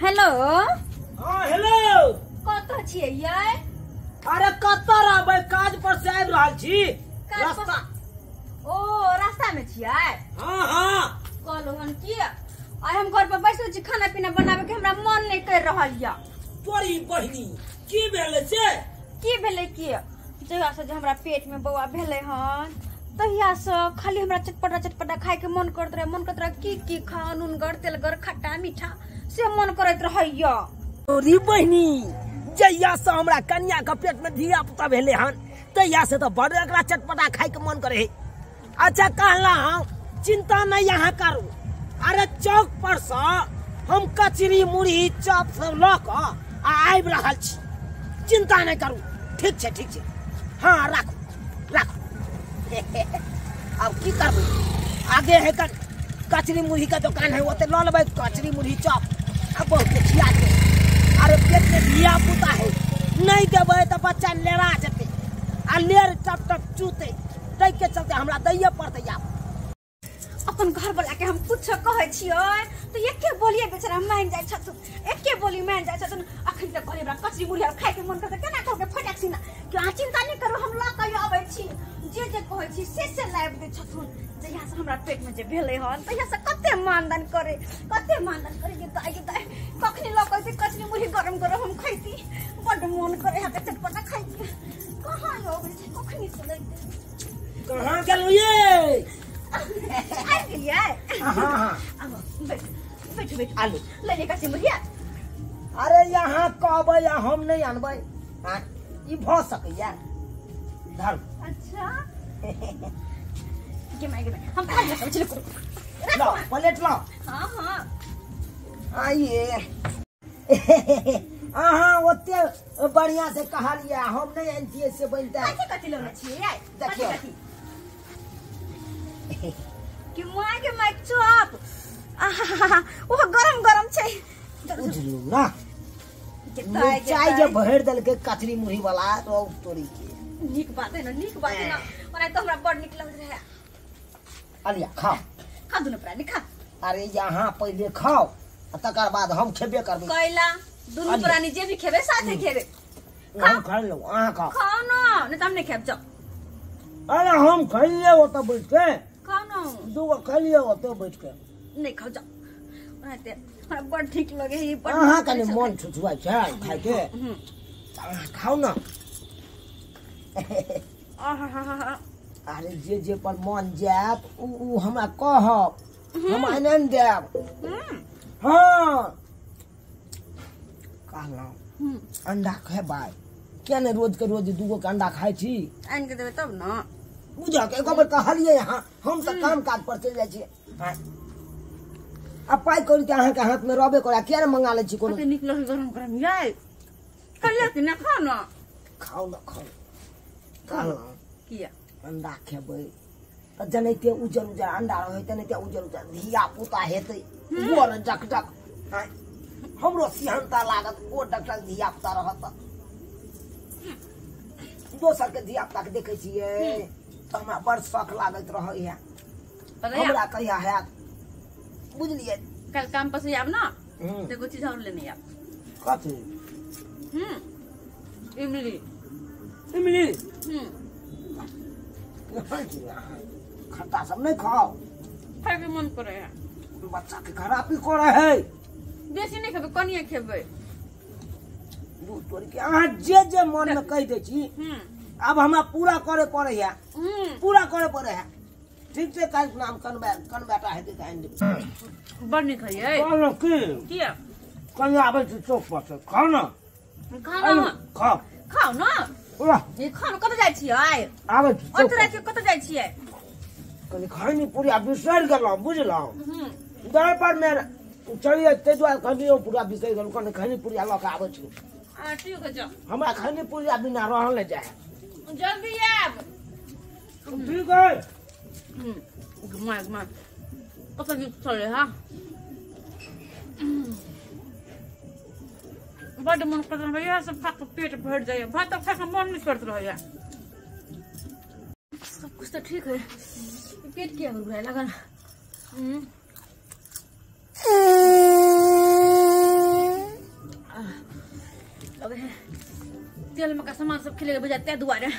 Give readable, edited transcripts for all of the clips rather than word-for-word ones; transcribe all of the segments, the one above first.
Hello. हाँ hello, कतऽ छियै यै? अरे कतऽ रहबै, काज पर से आबि रहल छी। रास्ता ओ रास्ता में छियै? हाँ हाँ। कहलहुँ हन की आइ हम घर पर बैसल छी, खाना पीना बनाबे के हमरा मन नहीं कर रहल या। तोरी बहिनी की भेलै से? की भेलै की, जहिया से जे हमरा पेट में बौआ भेलै हन तहिया से खाली हमरा चटपटा चटपटा खाय के मन करत रहे, मन करत रहे की की खाओ, नूनगर तेलगर खट्टा मीठा से मन करत रहैया। तोरी बहिनी जहिया से हमरा कन्या के पेट में धिया पुता भेलै हन तहिया से तो बड़ एकरा चटपटा खाय के मन करे है। अच्छा कहला हम चिंता नहीं यहाँ करू, अरे चौक पर से हम कचरी मुरही चॉप सब लऽ कऽ आबि रहल छी, चिंता नहीं करू। ठीक छै ठीक छै, हाँ राखू राखू। अब की करबै, आगे है कचरी मुरही के दुकान है, ओते लऽ लेबै कचरी मुरही चॉप, अब बहुत खिया देबै। अरे पेट में धिया पुता है, नहीं देबै तऽ बच्चा लेरा जेतै आ लेर टप टप चूतै, ताहिके चलते हमरा दैये पड़तै। आब अपन घर वाला के हम कुछ कहै छियै तऽ एके बोलिए बेचारा मान जाइ छथुन, एके बोली मान जाइ छथुन। अखन तक कहलियै हमरा कचरी मुरही खाय के मन करतै, केना कहबै फटाक सिना कि अहाँ चिंता नहीं करू, हम लऽ कऽ अबै छी। जे जे कहै छी से लाबि दै छथुन। जहिया से हमरा पेट में जे भेलै हन तहिया से कते मानदान करे, कते मानदान करे गे दाइ गे दाइ, कखनी लऽ कऽ अयतै कचरी मुरही गरम गरम हम खैती, बड्ड मन करे है चटपटा खाइके। कहाँ अबै छै, कखनी से लैतै? कहाँ गेलहुँ ये? आबि गेलियै? हाँ। आब बैठ बैठ बैठ, आलू ले ले कचरी मुरही। अरे यहाँ कहबै आ हम नहीं अनबै, ई भऽ सकैया? धर। अच्छा गे my गे my, हम खा लेबै छी। लाओ प्लेट लाओ। हाँ हाँ आइए। अहाँ ओते बढ़िया से कहलियै, हम नहीं अनतियै से बनतै। कथी कथी लेने छियै? देखियौ कि my के my chop, आहा ओ गरम गरम छै। बुझलु ना, मिरचाई जे भरि देलकै कचरी मुरही वाला रौ तोरी के। नीक बात है ना, नीक बात है ना, ओना तो हमरा बड़ नीक लगैत रहे। अलिया खाओ खा दुनू प्राणी खा। अरे यहाँ पहिले खाओ आ तकर बाद हम खेबे करबै। कैला दुनू प्राणी जे भी खेबे साथे खेबे। हम खा लो, अहाँ खाओ। खाओ ना, नहीं तो हम नहीं खेब। जाओ। अरे हम खाइए ओतऽ बैठ के। खाओ ना, दूगो खाइए ओतऽ बैठ के। नहीं खाओ जाओ, ओना ते हमरा बड़ ठीक लगे है। अहाँ कनि मन छुछुआइ छै खाय के, खाओ ना। अरे जे जे पर मन जायत उ हमरा कहब, हम आनि देब। हाँ कहलहुँ अंडा खेबै किया ने, रोज के रोज दूगो के अंडा खाइ छी। आनि के देबै तब ना। बुझक एक बेर कहलियै यहाँ, हम तऽ काम काज पर चलि जाइ छियै। आ पाइ कौड़ी के अहाँके हाथ में रहबे करै, किया ने मंगा लै छी कोनो? नीक लगे गरम गरम यै। कहलियै कि ना खाओ ना। खाओ ना खाओ। कहलहुँ किया अंडा खेबै तऽ जनैते उजर उजर अंडा रहै, तेनाहिते उजर उजर धिया पुता हेतै, गोर डक डक। हमरो सिहनता लागत गोर डक डक धिया पुता रहत। दोसर के धिया पुता के देखै छियै तऽ हमरा बड़ शौक लागैत रहैया, हमरा कहिया हैत बुझलियै। कल काम पर से आब ना तो एगो चीज और लेने आब। कथी? इमली। इमली? खट्टा सब नहीं खाओ, खाय के मन करे है। बच्चा के खराबी करे है। बेसी नहीं खेबै, कनिए खेबै। दूध तोरी के अहाँ जे जे मन में कहि दै छी अब हमरा पूरा करे पड़े है, पूरा करे पड़े है। ठीक छै, काल्हि नाम कनबेटा हेतै तऽ आनि देबै। बड़ नीक है। कहलहुँ की किया कनि आबै छी चौक पर से, खाउ ना। खाउ ना, खाउ खाउ ना। ये खाउ ना, कतऽ जाइ छियै? आबै छी ओतऽ राति कतऽ जाइ छियै? कनि खैनी पूरा बिसरि गेलहुँ बुझलहुँ, दर पर मे चलियै ताहि दुआरे कहलियै पूरा बिसरि गेलहुँ। कनि खैनी पूरा लऽ कऽ आबै छी। ठीक है जाओ, हमरा खैनी पूरा बिना रहल नहि जाइ। जल्दी आब। ठीक है। घुमा घुमा कतऽ नीक चलै हा, बड्ड मन करत रहै इएह सब खा कऽ पेट भरि जाइए, भात खा कऽ मन नहि करैत रहैया। सब कुछ तो ठीक है, पेट किया घुराए लगल? तेल में का सामान सब खेले बुझा ते दुआरे।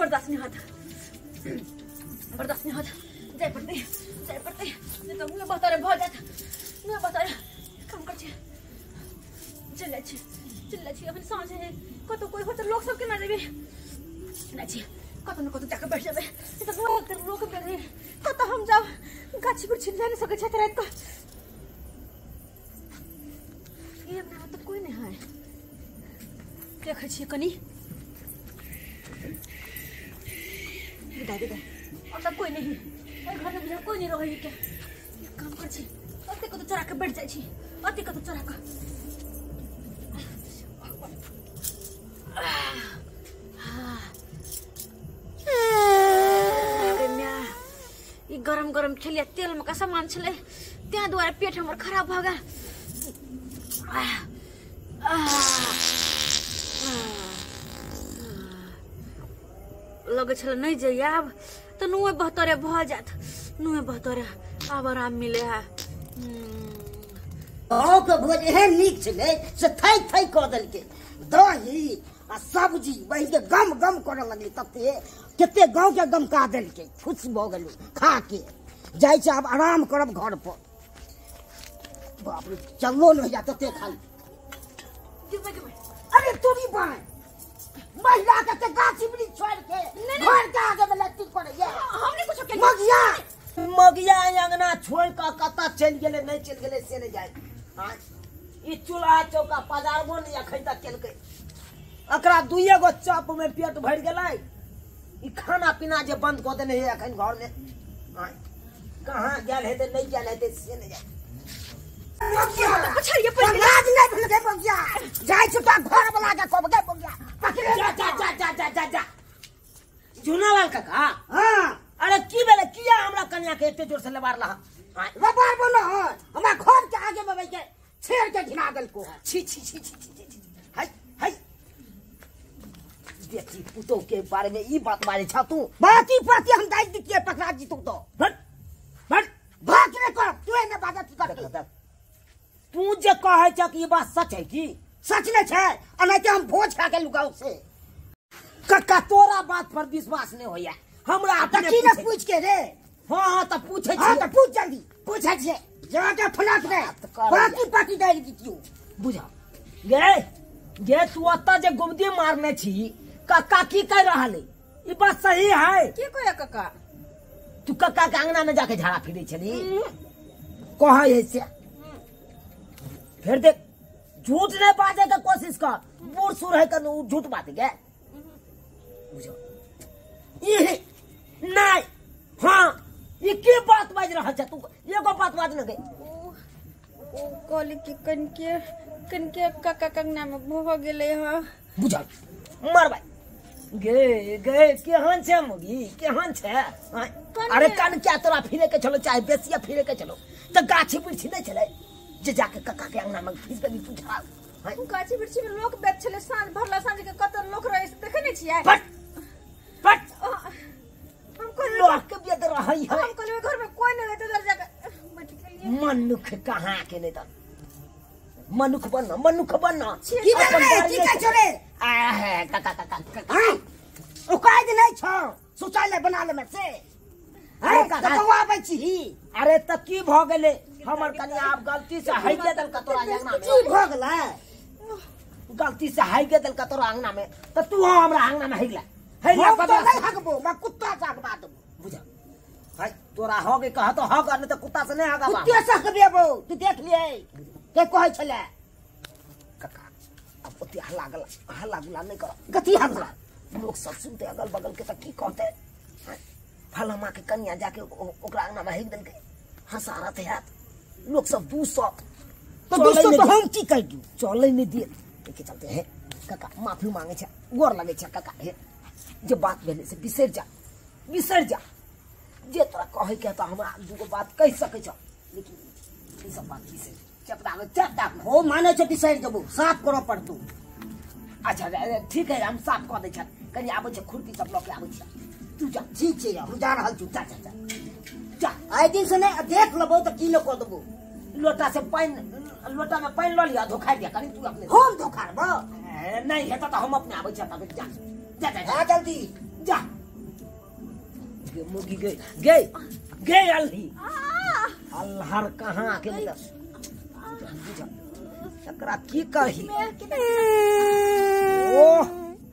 बर्दाश्त नहीं होता, बर्दाश्त नहीं होता, जाए पड़ते जाए पड़ते, नहीं तो मुँह बता रहे बहुत जाता, मुँह बता रहे काम कर चल जाए चल जाए। अभी साँझ है कतो कोई हो तो लोग सब के ना देवे ना जी, कतो न कतो जाके बैठ जाबे, तो लोग लोग कतो हम जाओ गाछी वृक्षी जा नहीं सके छे रात को। ये अपना तो कोई नहीं है, देखै छियै कनी विदा विदा, और तब कोई नहीं, और घर में बुझा कोई नहीं रहे क्या। एक काम कर छी अते कतो चोरा के बैठ जाइ छी, अते कतो चोरा के। अरे म्या ई गरम गरम खेलिया तेल में का सामान छले त्या दुआरे पेट हमर खराब भ गेल। लगे छल नहीं जाइए आब तो नुए बहतरे भ जात, नुए बहतरे आब आराम मिले है। गाँव के भोज एहन नीक छलै से थै थै कऽ देलकै, दही आ सब्जी बहि के गम गम करऽ लगलै, तते कते गाँव के गमका देलकै। खुश भऽ गेलहुँ खा के, जाइ छै आब आराम करब घर पर। बाप रे चललो नहि होइया तते खाली। अरे तोरी बाय महिला के गाछी वृक्ष छोड़ के घर के आगे में लट्टी करैया। हमने कुछ के मगिया मगिया अंगना छोड़ के कतऽ चलि गेलै नहि चलि गेलै से नहि जाय। हां ई चूल्हा चौका पजारबो नहि अखन तक केलकै, एकरा दुइए गो चप में पेट भरि गेलै। ई खाना पीना जे बंद कऽ देने है अखन घर में, हां कहाँ गेल हेतै नहि गेल हेतै से नहि जाय। झुनालाल काका, हाँ अरे की भेलै किया हमरा कन्या के एते जोर से लबार लहा? लबार बोलो हमरा घर के आगे में बैठ के छेड़ के घिना देलको। छी छी छी छी छी, हाय हाय बेटी पुतोह के बारे में ई बात बारे छा तू? बाकी पाती हम दाइ दितिए पकड़ा जीतू तो हट हट भाग रे कर तू एने बाजत कर। तू जे कहै छ कि ई बात सच है की? सच नहीं छै, अनाते हम भोज खा के लुगाउ से। कक्का तोरा बात पर विश्वास नहीं होया हमरा, अपने की न पूछ के रे? हां हां त पूछै छी। हां त पूछ जल्दी पूछै छी जाके फलाक रे बाकी पाती डाल दितियो। बुझा गे गे तू ओत जे गुमदी मारने छी कक्का की कह रहल है ई बात सही है? की कहया कक्का? तू कक्का के अंगना में जाके झाड़ा फिरै छली कहै है से? फिर देख झूठ नहीं बाजे के कोशिश कर, बूढ़ सूढ़ है कन झूठ बात के बुझो ई नहीं। हां ई की बात बाज रहल छ तू? एगो बात बाज न गई। ओ कहली कि कनके कनके काका कंगना में भऽ गेलै ह। बुझल मरबै गे गे केहन छै मुगी केहन छै? अरे कन क्या तोरा फिरे के चलो चाहे बेसिया फिरे के चलो त गाछी वृक्षी नहीं छलै जे जाके कक्का के अंगना में फिर के पूछा। गाछी वृक्षी में लोक बैठ छलै साँझ भरला, साँझ के कत लोक रहे से देखे नहीं छियै? पट पट हम कोन लोक के बेद रहै है, हम कहलियै घर में कोई नहीं रहते उधर जाके बैठ गेलियै। मनुख कहाँ के नहीं त मनुख बन मनुख बन की रे की कहै छौ रे? आ है काका काका हां ओ काज नहीं छौ शौचालय बना ले में से। अरे कतौ आबै छी? अरे त की भ गेलै हमर कन्या आब गलती से हाइ के देलका तोरा अंगना में। की भ गेलै? गलती से हाइ के देलका तोरा अंगना में त तू हमरा अंगना में हाइला हाइला बदला नहीं हकबो मैं कुत्ता से हकबा देबो। बुझा हाय तोरा हो गई कह तो हक नहीं त कुत्ता से नहीं हकबा। कुत्ते से हकबेबो तू देख लिए के कहै छले। काका अब ओते हल्ला गला हल्ला गुला नहीं कर। कथी हल्ला? लोग सब सुनते अगल बगल के त की कहते? फलामा के कन्या जाके ओकरा अंगना में हेक देलकै, हंसारत हैत लोग सब 200 तो 200 तो हम की कर दू चले नहीं दिए। के चलते हैं काका माफी मांगे छे, गोर लगे छे काका। हे जे बात भेलै से बिसरि जा, बिसरि जा। जे तोरा कहै के तऽ हमरा दूगो बात कहि सकै छौ, लेकिन ई सब बात बिसरि चपटा में चपटा हो माने छै बिसरि जेबौ, साफ करऽ पड़तौ। अच्छा ठीक है, हम साफ कऽ दै छथि, कनि आबै छै खुरपी सब लऽ के आबै छै, तू जा। ठीक छै, हम जा रहल छी। जा जा जा जा, आइ दिन से नहि देख लेबौ तऽ की लऽ कऽ देबौ। लोटा से पानि, लोटा में पानि लऽ लिअ, धोखारि दिअ कनि तू अपने। हम धोखारबौ? नहि हेतौ तऽ हम अपने आबै छी। जा जा जा जा जल्दी जा। गे मुगी गे गे गे अल्ही अल्हर कहाँ के मतलब एकरा की कही। ओह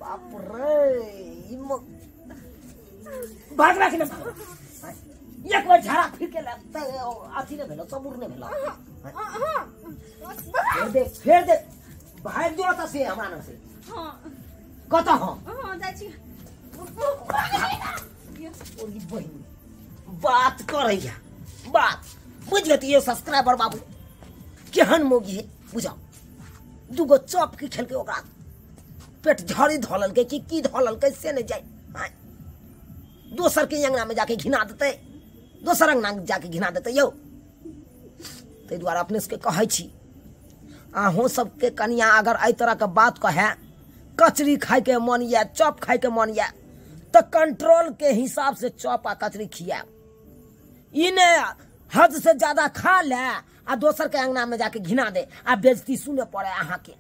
बाप रे, भागला कि नहि? एक बेर झाड़ा फिर के अथी नहि भेलो, सबूर नहि भेलो। फेर देख, फेर देख, भागि जो तऽ से हमरा नाम से। कतऽ? हँ जाइ छी। बहिन बात करैया बात बुझ गेलियै सब्सक्राइबर बाबू, केहन मौगी है बुझाओ। दूगो चॉप की खेलकै ओकरा पेट झड़ी धऽ लेलकै कि की धऽ लेलकै से नहि जाय। दोसर के अंगना में जाके घिना देतै, दोसर अंगना में जाके घिना देतै यौ। ताहि दुआरे अपने सबके कहै छी, अहूँ सबके कनिया अगर एहि तरहके बात कहै, कचरी खाइके मन यऽ, चॉप खाइके मन यऽ, तऽ कंट्रोल के हिसाब से चॉप आ कचरी खियाब। ई ने हद से ज्यादा खा ले आ दोसर के अंगना में जाके घिना दे आ बेइज्जती सुने पड़े अहाँके।